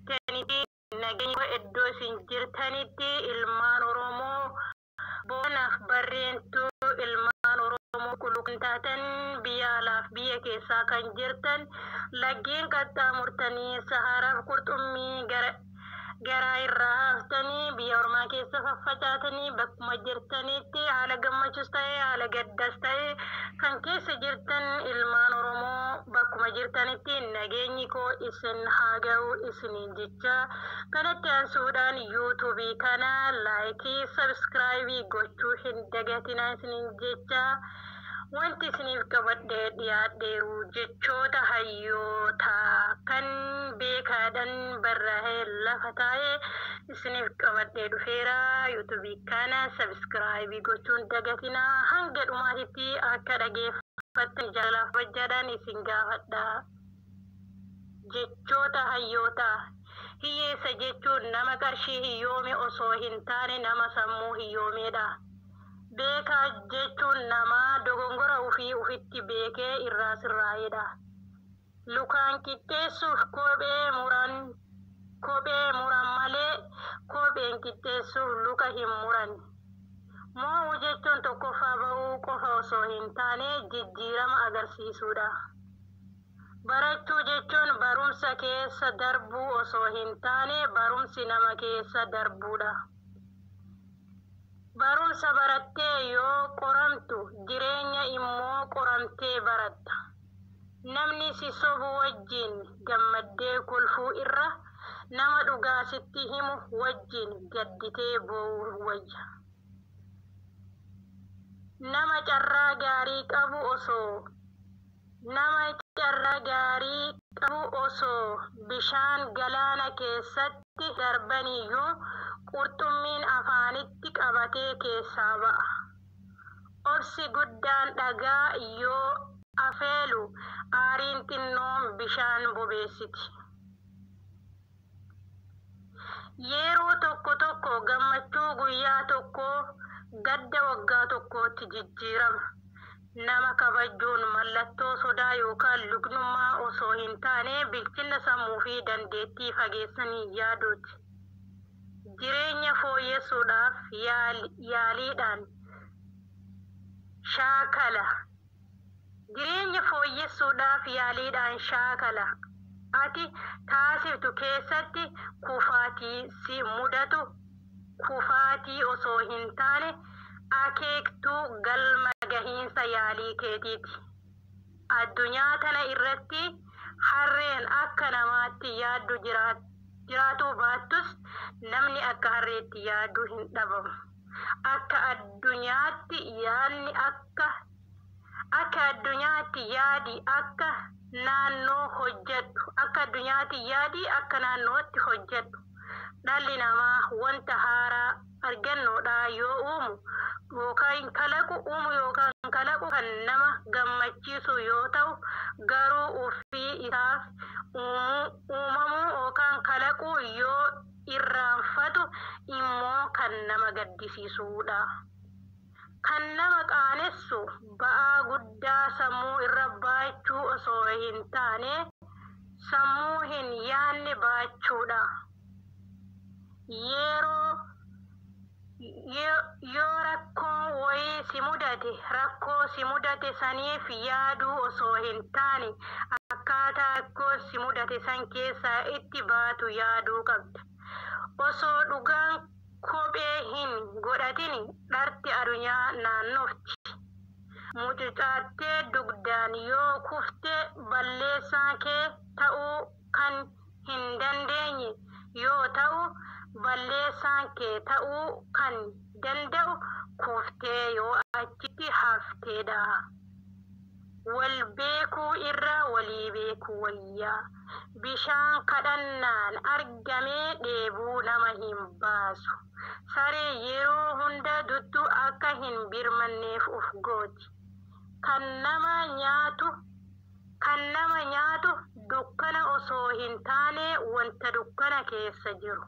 Jirtanitti nageenya iddoo isin jirtanitti, ilmaan Oromoo boonaaf barreentuu, ilmaan Oromoo qulqulluu taatan, biyya alaaf biyya keessaa kan jirtan, laggeen qaxxaamurtanii, saharaaf qurxummii gara garaa irraa haaftanii, biyya ormaa keessa faffacaatanii, bakkuma jirtanitti haala gammachuus ta'e haala gaddas ta'e kan keessa jirtan, ilmaan Oromoo bakkuma jirtanitti nageenyi koo isin haa ga'u isiniin jecha, kanatti aansuudhaan yuutuubii kana like, subscribe gochuu hin dagatinaa isiniin jecha. Wanti isiniif qabadhee dhiyaadheeru jechoota hayyootaa kan beekaadhaan barraa'ee lafa taa'ee isiniif qabadhee dhufeera. Yuutuubii kana subscribe gochuun dagatinaa, hanga dhumaatitti akka dhageeffattan jaalalaaf bajjaadhaan isin gaafadha. Jechoota hayyootaa. Hiyyeessa jechuun nama qarshii hiyyoome osoo hin taane nama sammuu hiyyoomeedha. Beekaa jechuun nama dogongora ofii ofitti beekee irraa sirraa'edha. Lukaan qixxeessuuf kophee muran malee kopheen qixxeessuuf luka hin muran. Mo'uu jechuun tokkoffaa ba'uu qofa osoo hin taane jijjiirama agarsiisuudha. Barachuu jechuun barumsa keessa darbuu osoo hin taane barumsi nama keessa darbuudha. Barumsa barattee yoo qoramtu, jireenya immoo qoramtee baratta. Namni si sobu wajjin gammaddee kolfuu irra nama dhugaa sitti himu wajjin gadditee boo'uu wayya. Nama carraa gaarii qabu osoo bishaan galaana keessatti darbaniyyuu qurxummiin afaanitti qabatee keessaa ba'a. Obsi guddaan dhagaa yoo afeelu aariin xinnoon bishaan bobeessiti. Yeroo tokko tokko gammachuu guyyaa tokkoo gadda waggaa tokkootti jijjiirama. Nama kabajuun mallattoo sodaa yookaan lugnummaa osoo hin taane bilchina sammuu fi dandeettii fageessanii yaaduuti. Jireenya fooyyessuudhaaf yaaliidhaan shaakala. Jireenya fooyyessuudhaaf yaaliidhaan shaakala ati taasiftu keessatti kufaatii si mudatu kufaatii osoo hin taane akeektuu galma gahiinsa yaalii keetiiti. Addunyaa tana irratti harreen akka namaatti yaaddu jiraatuu baattus namni akka harreetti yaadu hin dhabamu. Akka addunyaatti yaadi, akka naannoo hojjedhu. Akka addunyaatti yaadi, akka naannootti hojjedhu. Dhalli namaa wanta haaraa argannoodhaa yoo uumu yookaan kalaqu, uumu yookaan kalaqu kan nama gammachiisu yoo ta'u, garuu ofii isaaf uumamuu yookaan kalaquu yoo irraanfatu immoo kan nama gaddisiisudha. Kan nama qaanessu ba'aa guddaa sammuu irra baachuu osoo hin taane sammuu hin yaanne baachuudha. Yoo rakkoo wayii si mudate, rakkoo si mudate saniif yaaduu osoo hin taane akkaataa rakkoo si mudate san keessaa itti baatu yaaduu qabda. Osoo dhugaan kophee hin godhatin dharti addunyaa naannofti. Mucucaattee dugdaan yoo kufte balleessaa kee ta'uu kan hin dandeenye yoo ta'u, balleessaan kee ta'uu kan danda'u kuftee yoo achitti hafteedha. Wal beekuu irra walii beekuu wayyaa. Bishaan kadhannaan argamee dheebuu nama hin baasu. Saree yeroo hunda duttu akka hin birmanneef of gooti. Kan nama nyaatu dukkana osoo hin taane wanta dukkana keessa jiru.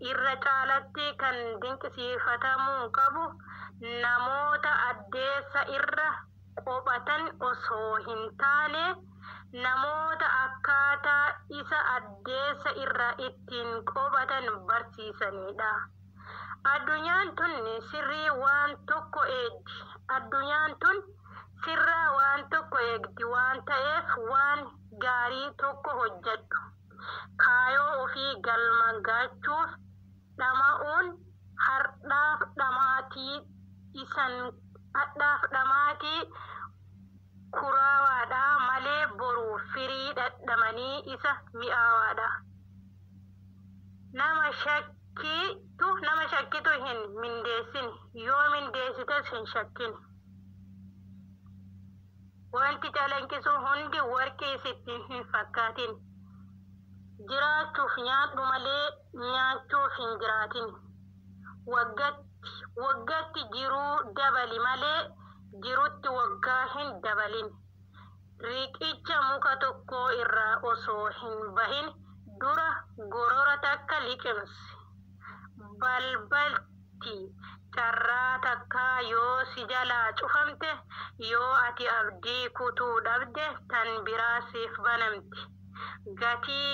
Irra caalatti kan dinqisiifatamuu qabu namoota addeessa irra qophatan osoo hin taane Namoota akkaataa isa addeessa irra ittiin qobatan barsiisanidha. Addunyaan tun sirrii waan tokko eegdi. Addunyaan tun sirraa waan tokko eegdi waan ta'eef waan gaarii tokko hojjedhu. Kaayoo ofii galma gaachuuf dhama'uun hardhaaf dhamaatii isan hadhaaf dhamaatii kuraawaadha malee boru firii dhadhamanii isa mi'aawaadha. Nama shakkitu hin mindeessin, yoo mindeessites hin shakkin. Wanti calanqisu hundi warqii sitti hin fakkaatin. Jiraachuuf nyaadhu malee nyaachuuf hin jiraatin. Waggatti jiruu dabali malee jirutti waggaa hin dabalin. Riqicha muka tokko irraa osoo hin bahin dura gorora takka liqimsi. Balbalti carraa takkaa yoo si jalaa cufamte, yoo ati abdii kutuu dhabde tan biraa siif banamti. Gatii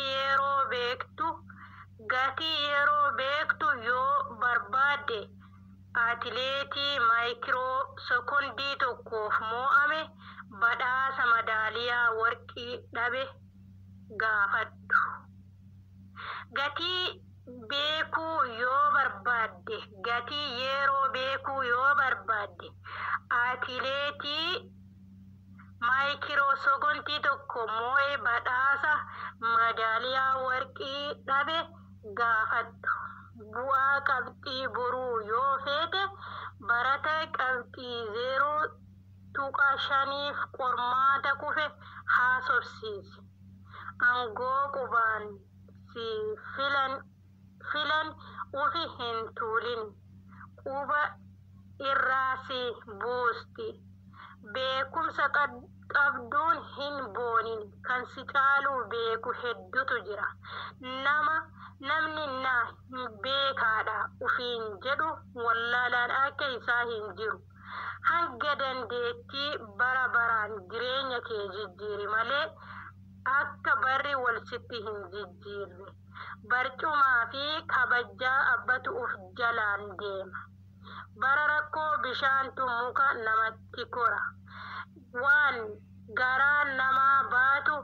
yeroo beektu yoo barbaadde atileetii maayikiroo sekondii tokkoof moo'ame badhaasa madaaliyaa warqii dhabe gaafadhu. Gatii beekuu yoo barbaadde gatii yeroo beekuu yoo barbaadde atileetii maayikiroo sekondii tokko moo'e badhaasa madaaliyaa warqii dhabe gaafadhu. Bu'aa qabxii boruu yoo feete barata qabxii 0.5f qormaata kufe haasofsiisi. Aangoo qubaan si filan ufi hin tuulin. Quba irraa si buusti. Beekumsa qabduun hin boonin, kan si caaluu beeku hedduutu jira. Namni na beekaadha ufiin jedhu wallaalaan akka isaa hin jiru. Hanga dandeettii bara baraan jireenya kee jijjiiri malee akka barri wal sitti hin jijjiirre. Barcumaa fi kabajaa abbatu uf jalaan deema. Bara rakkoo bishaantu muka namatti kora. Waan garaa namaa baatu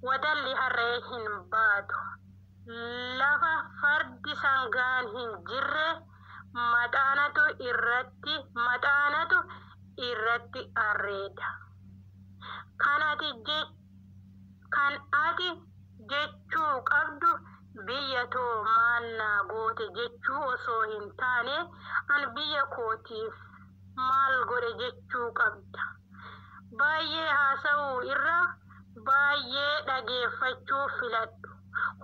wadalli harree hin baatu. Lafa fardi sangaan hin jirre maxaanatu irratti arreeda. Kan ati jechuu qabdu biyya too maal naa goote jechuu osoo hin taane an biyya kootiif maal godhe jechuu qabda. Baay'ee haasa'uu irra baay'ee dhageeffachuu filadhu.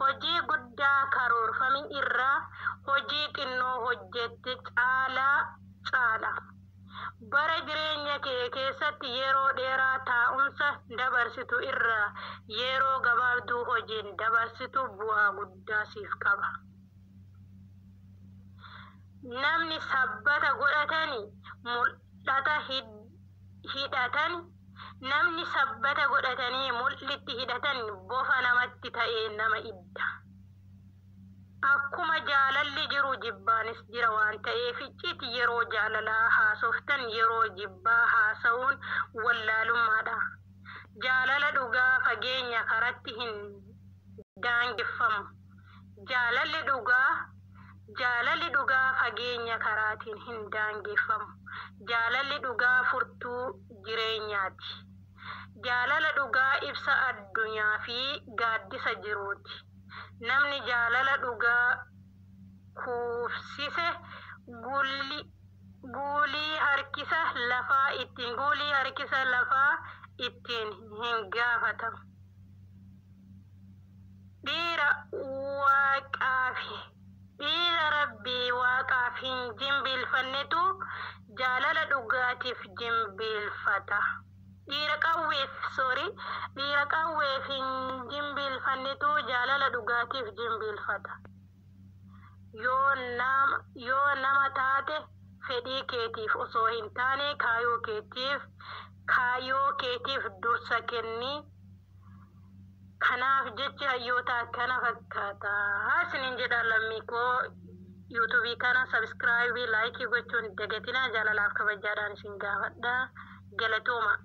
Hojii guddaa karoorfame irraa hojii xinnoo hojjette caala. Bara jireenya kee keessatti yeroo dheeraa taa'umsa dabarsitu irraa yeroo gabaabduu hojiin dabarsitu bu'aa guddaa siif qaba. Namni sabbata godhatanii mul'ata hidhatan namni sabbata godhatanii mul'itti hidhatan bofa namatti ta'ee nama idda. Akkuma jaalalli jiru jibbaanis jira waan ta'eef icciiti yeroo jaalalaa haasoftan yeroo jibbaa haasa'uun wallaalummaadha. Jaalala dhugaa fageenya karatti hin daangeffamu. Jaalalli dhugaa fageenya karaatiin hin daangeffamu. Jaalalli dhugaa furtuu jireenyaati. Jaalala dhugaa ibsa addunyaa fi gaaddisa jiruuti. Namni jaalala dhugaa kuufsise guulii harkisa lafaa ittiin hin gaafatamu. Dhiira rabbii waaqaaf hin jilbiinfannetu jaalala dhugaatiif jilbiinfata. Dhiira qawweef hin jilbiinfannetu jaalala dhugaatiif jilbiinfata. Yoo nama taate fedhii keetiif osoo hin taane kaayyoo keetiif dursa kenni. Kanaaf jechi hayyoota akkana fakkaata. Isiniin jedha lammii koo, yuutuubii kana subscribe, like gochuun dagatinaa, jaalalaaf kabajaadhaan isin gaafadha. Galatooma.